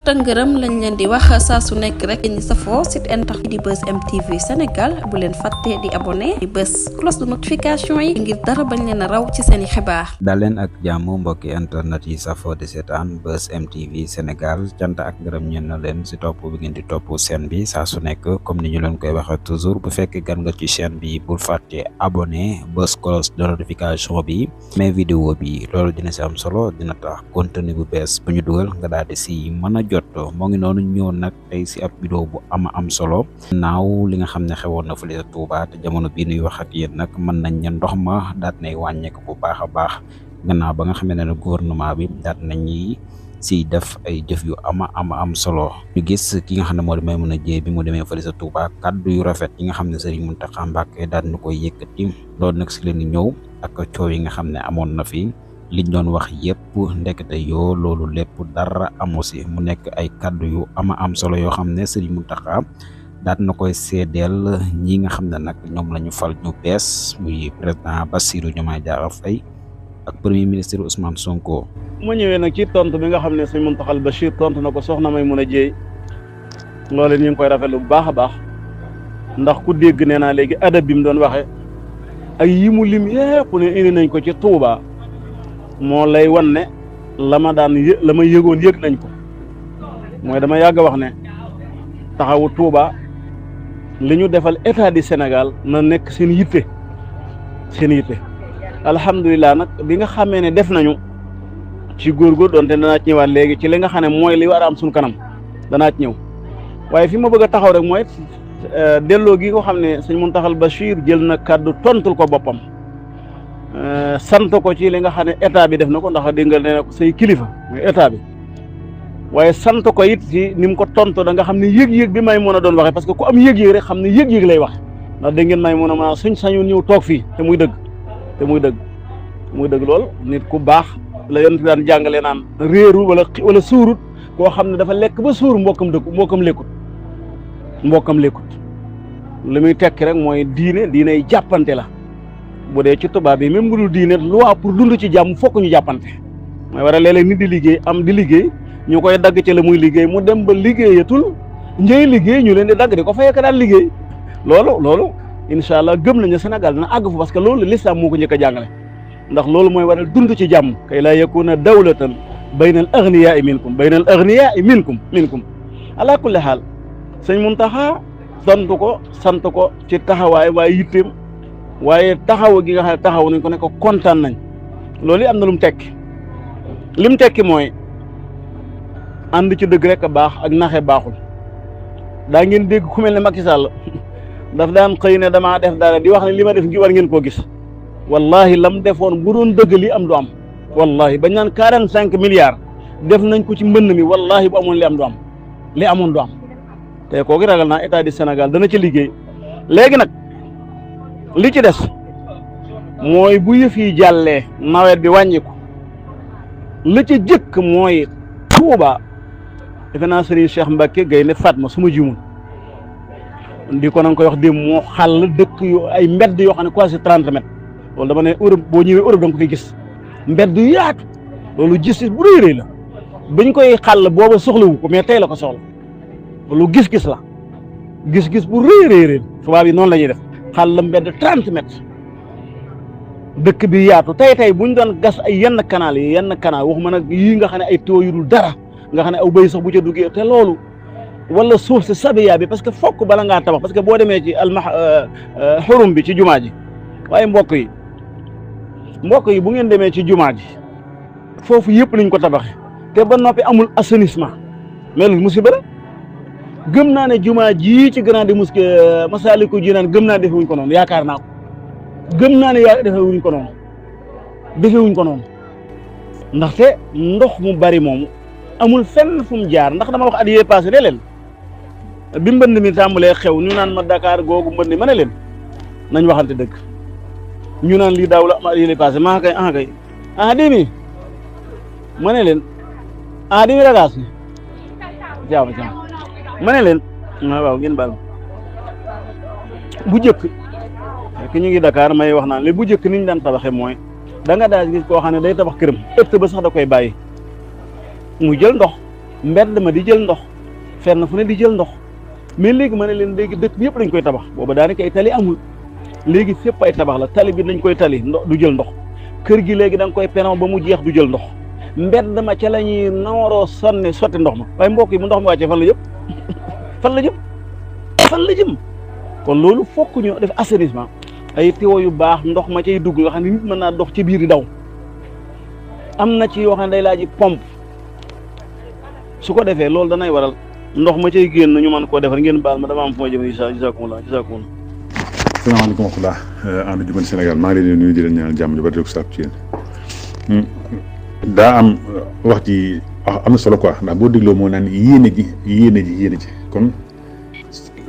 ngërëm lañ leen di wax saa su nekk rek ñu safoo site internet di Buzz M TV Sénégal bu leen fàtte di abonné di bës cloche de notification yi ngir dara bañ leen a raw ci seen i xibaar. daal leen ak jàmm mbokki internet yi safoo di seetaan Buzz M TV Sénégal cant ak ngërëm ñeen na leen si topp bi ngeen di topp chaîne bi saa su nekk comme ni ñu leen koy waxee toujours bu fekk gan nga ci chaîne bi bul fàtte abonné bës cloche de notification bi mais vidéo bi loolu dina si am solo dina tax contenu bu bees bu ñu dugal nga daal di si mën a jot moo ngi noonu ñëw nag tey si ab vidéo bu am solo naaw li nga xam ne xewoon na fële sa Touba te jamono bii nuy wax ak yéen nag mën nañ ne ndox ma daat nay wàññeeku bu baax a baax gannaaw ba nga xam ne gouvernement bi daat nañuy si def ay jëf yu am solo ñu gis ki nga xam ne moo di Maimouna Dieye bi mu demee fële sa Touba kaddu yu rafet yi nga xam ne Serigne Mountakha Mbacké daat na koy yëkkati loolu nag si leen di ñëw ak coow yi nga xam ne amoon na fi liñ doon wax yépp ndekete yoo loolu lépp dara amu si mu nekk ay kaddu yu am solo yoo xam ne Serigne Mountakha daat na koy seedeel ñi nga xam ne nag ñoom la ñu fal ñu bees muy président Bassirou Diomaye Diakhar Faye ak premier ministre Ousmane Sonko. mu ñëwee nag ci tontu bi nga xam ne Serigne Mountakha Bachir tontu na ko soxna Maimouna Dieye loolu ñu ngi koy rafetlu bu baax a baax ndax ku dégg nee naa léegi adab bi mu doon waxee ak yi mu lim yépp ne indi nañ ko ci Touba. moo lay wan ne la ma yëgoon yëg nañ ko mooy dama yàgg wax ne taxawu Touba li ñu defal état du Sénégal na nekk seen yitte alhamdulilah nag bi nga xamee ne def nañu ci góorgóor doonte danaa ci ñëwaat léegi ci li nga xam ne mooy li war a am suñu kanam danaa ci ñëw waaye fi ma bëgg a taxaw rek mooy delloo gi ko xam ne sëñ Mountakha Bachir jël na kàddu tontul ko boppam sant ko ci li nga xam ne état bi def na ko ndax dégg nga ne ko say kilifa muy état bi waaye sant ko it ci ni mu ko tontu da nga xam ne yëg-yëg bi Maimouna doon waxee parce que ku am yëg-yëg rek xam ne yëg-yëg lay wax ndax dégg ngeen Maimouna ma suñ sañoon ñëw toog fii te muy dëgg lool nit ku baax la yonent daan jàngale naan réeru wala suurut koo xam ne dafa lekk ba suur mbokkam lekkut li muy tekki rek mooy diiney jàppante la bu dee ci tubaab bi même bu dul diine loi pour dund ci jàmm fokk ñu jàppante mooy war a léeg-léeg nit di liggéey ñu koy dagg ci la muy liggéey mu dem ba liggéeyatul njëy liggéey ñu leen di dagg di ko fayee ka daan liggéey loolu incha allah gëm nañu Sénégal dina àgg fu parce que loolu l'islam moo ko njëkk a jàngale ndax loolu mooy waral dund ci jàmm kay laa yakuna dawlatan baynal aghniyaa minkum ala kulli haal sëñ Mountakha sant ko ci taxawaay waaye yitteem waaye taxaw gi nga xam ne taxaw nañ ko ne ko kontaan nañ loolu am na lu mu tekki mooy ànd ci dëgg rek a baax ak naxe baaxul daa ngeen dégg ku mel ne Macky Sall daf daan xëy ne damaa def dara di wax ne li ma def ngi war ngeen koo gis wallahi lam defoon bu doon dëgg li am du am wallahi bañ naan 45 milliards def nañ ko ci mbënn mi wallahi bu amoon li amoon du am te kooku ragal naa état du Sénégal dana ci liggéey léegi nag li ci des mooy bu yëf yi jàllee nawet bi wàññiku la ca jëkk mooy Touba defe naa Serigne Cheikh Mbacké Gaynde Fatma su ma jiwul di ko na nga koy wax dem moo xàll dëkk yu ay mbedd yoo xam ne quasi 30 mètres loolu dama ne Europe boo ñëwee Europe da nga ko fiy gis mbedd yu yaatu loolu gis bu rëy la bañ koy xàll booba soxlawu ko mais tey la ko soxla loolu gis-gis la gis-gis bu rëy tubaab yi noonu la ñuy def xàll mbedd 30 mètres dëkk bi yaatu tey buñ doon gas ay yenn canal waxuma nag yii nga xam ne ay tuyaux yu dul dara nga xam ne aw béy sax bu ca duggee te loolu wala suuf si sabiya bi parce que fokk bala ngaa tabax parce que boo demee ci xurum bi ci jumaa ji waaye mbokk yi bu ngeen demee ci jumaa ji foofu yëpp lañ ko tabaxe te ba noppi amul assainissement mais loolu musiba la gëm naa ne jumaa ji ci grande mosquée Massalikul Jinaan gëm naa defewuñ ko noonu yaakaar naa ko gëm naa ne defewuñ ko noonu ndaxte ndox mu bari moomu amul fenn fu mu jaar ndax dama wax at yee passé ne leen bi mbënd mi tàmbalee xew ñu naan ma Dakar googu mbënd ma ne leen nañ waxante dëgg ñu naan lii daaw la am at yee passé maa kay dimi ma ne leen dimi ragaas ni jaam ma ne leen waaw ngeen baal bu jëkk ki ñu ngi Dakar may wax naan li bu jëkk niñ daan tabaxe mooy da nga daal gis koo xam ne day tabax këram ëtt ba sax da koy bàyyi mu jël ndox mbedd ma di jël ndox fenn fu ne di jël ndox mais léegi ma ne leen léegi dëkk bi yëpp dañ koy tabax booba daanaka ay tali amul léegi fépp ay tabax la tali bi dañ koy tali ndox du jël ndox kër gi léegi da nga koy peron ba mu jeex du jël ndox mbedd ma ca la ñuy nawaroo sonne sotti ndox ma waaye mbokk yi bu ndox mi wàccee fan la jëm fan la jëm fan la jëm kon loolu fokk ñu def assainissement ay tuyau yu baax ndox ma cay dugg yoo xam ne nit mën naa dox ci biir di daw am na ci yoo xam ne day laaj pompe su ko defee loolu danay waral ndox ma cay génn ñu mën koo defar ngeen baal ma dama am fu ma jëm jazakumullah. salaamaaleykum wa rahmatulah ànd jubal Sénégal maa ngi leen di nuyu di leen ñaanal jàmm ju bari di ko sàkku ci yéen daa am wax ji am na solo quoi ndax boo dégloo moo naan yéene ji kon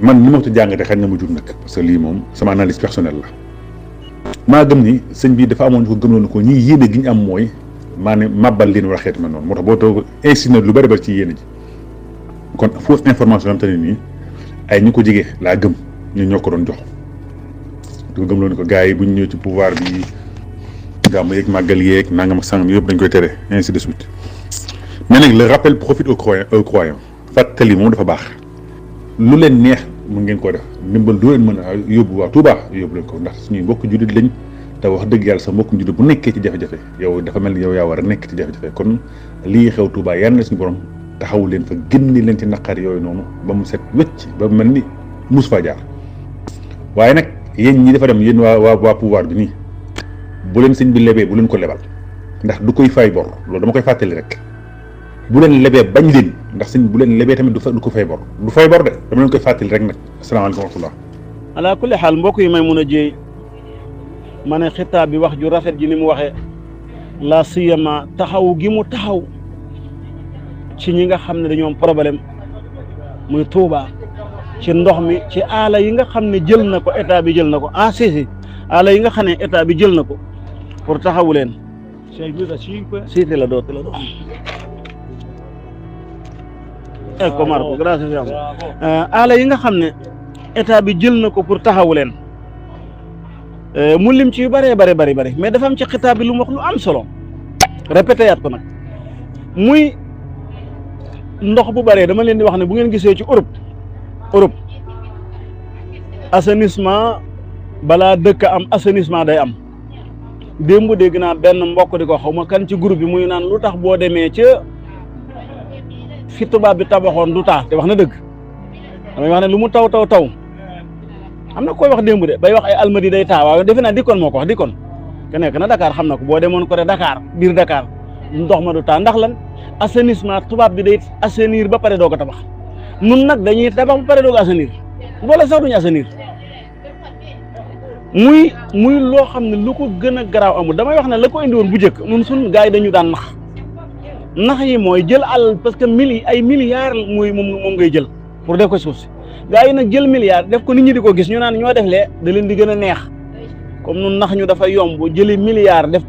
man ni ma ko jàngatee xëy na ma jur nag parce que lii moom sama analyse personnelle la maa gëm ni sëñ bi dafa amoon ñu ko gëmloon ko ñii yéene gi ñu am mooy maanaam màbbal leen war a xeeti mel noonu moo tax boo toog insisté lu bari ci yéene ji kon fausse information am te ne nii ay ñu ko jege laa gëm ñu ñoo ko doon jox di ko gëmloon ko gars yi bu ñu ñëw ci pouvoir bi gàmm yeeg màggal yeeg nangam ak sangam yëpp dañ koy tere ainsi de suite mais nag le rappel profite aux croyants fàttali moom dafa baax lu leen neex mun ngeen koo def ndimbal doo leen mën a yóbbu waa Touba yóbbu leen ko ndax suñuy mbokk jullit lañ te wax dëgg yàlla sa mbokk jullit bu nekkee ci jafe-jafe yow dafa mel ni yow yaa war a nekk ci jafe-jafe kon lii xew Touba yal na suñu borom taxawu leen fa génni leen ci naqar yooyu noonu ba mu set wecc ba mel ni mus faa jaar waaye nag yéen ñi dafa dem yéen waa pouvoir bi nii bu leen sëñ bi lebee bu leen ko lebal ndax du koy fay bor loolu dama koy fàttali rek bu leen lebee bañ leen ndax sëñ bu leen lebee tamit du ko fay bor du fay bor de dama leen koy fàttali rek nag asalaamaaleykum wa rahmatulah. ala kulli xaal mbokk yi may mun a jéey ma ne xitaab bi wax ju rafet ji ni mu waxee la siyama taxaw gi mu taxaw ci ñi nga xam ne dañoo am problème muy Touba ci ndox mi ci aala yi nga xam ne jël na ko état bi jël na ko si aala yi nga xam ne état bi jël na ko pour taxawu leen siite la doo ecco Marco grazie aala yi nga xam ne état bi jël na ko pour taxawu leen mu lim ci yu bëree bëri mais dafa am ci xitaab bi lu mu wax lu am solo répété yaat ko nag muy ndox bu bëree dama leen di wax ne bu ngeen gisee ci Europe assainissement balaa dëkk am assainissement day am démb dégg naa benn mbokk di ko xaw ma kan ci groupe bi muy naan lu tax boo demee ca fi tubaab bi tabaxoon du taa te wax na dëgg damay wax ne lu mu taw am na koy wax démb de bay wax ay almadi day taa waaye defe naa dikkoon moo ko wax dikkoon ke nekk na Dakar xam na ko boo demoon ko de Dakar biir Dakar ndox ma du taa ndax lan assainissement tubaab bi day assainir ba pare doo ko tabax nun nag dañuy tabax ba pare doo ko assainir boole sax duñu assainir muy loo xam ne lu ko gën a garaaw amul damay wax ne la ko indi woon bu njëkk nun suñ gars yi dañu daan nax yi mooy jël àll parce que ay milliards mooy moom ngay jël pour def ko suuf si gars yi nag jël milliards def ko nit ñi di ko gis ñu naan ñoo def lee da leen di gën a neex comme nun nax ñu dafa yomb jëli milliards def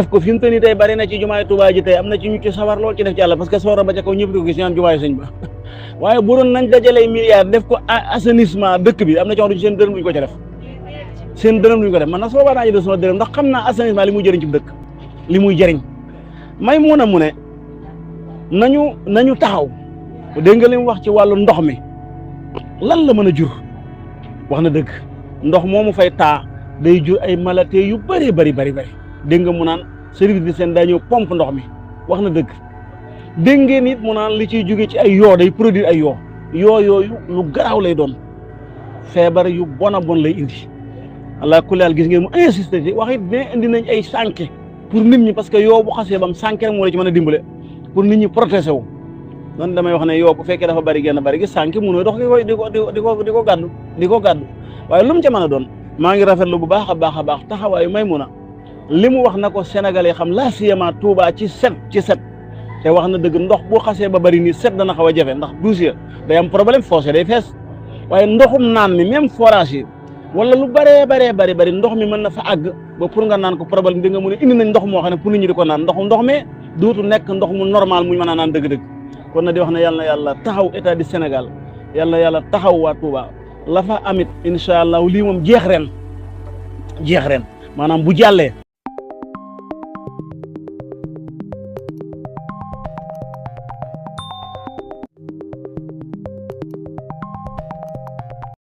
ko fi mu toll nii tey bari na ci jumaay Tuubaa ji tey am na ci ñu ci sawar lool ci def ci àlla parce que sawara ba ca kaw ñëpp di ko gis ñu naan jumaayu sëñ ba waaye bu doon nañ dajalee milliards def ko assainissement dëkk bi am na ci wax seen dërëm duñ ko ca def seen dërëm duñ ko def man nag soo baa naa jël sama dërëm ndax xam naa assainissement li muy jëriñ ci dëkk li muy jëriñ may mun a mu ne nañu taxaw dégg nga li mu wax ci wàllu ndox mi lan la mën a jur wax na dëgg ndox moomu fay taa day jur ay maladie yu bari dégg nga mu naan service bi seen daa ñëw pompe ndox mi wax na dëgg dégg ngeen it mu naan li ciy jóge ci ay yoo day produire ay yoo yooyu lu garaaw lay doon feebar yu bon lay indi allah kulli haal gis ngeen mu insisté ci wax it ne indi nañ ay sànke pour nit ñi parce que yoo bu xasee bam sànke rek moo la ci mën a dimbale pour nit ñi protéger wu man damay wax ne yoo bu fekkee dafa bari gi sànke mënoo dox di ko gàddu waaye lu mu ca mën a doon maa ngi rafetlu bu baax a baax taxawaayu Maymuna li mu wax na ko sénégalais xam la siyama Touba ci set te wax na dëgg ndox boo xasee ba bari nii set dana xaw a jafe ndax douche day am problème fossé day fees waaye ndoxum naan mi même forage yi wala lu bari ndox mi mën na fa àgg ba pour nga naan ko problème di nga mun a indi nañ ndox moo xam ne pour nit ñi di ko naan ndox mi dootu nekk ndox mu normal muñ mën a naan dëgg-dëgg kon na di wax ne yàlla na yàlla taxaw état du Sénégal yàlla na yàlla taxaw waa Touba la fa amit incha allah lii moom jeex ren maanaam bu jàllee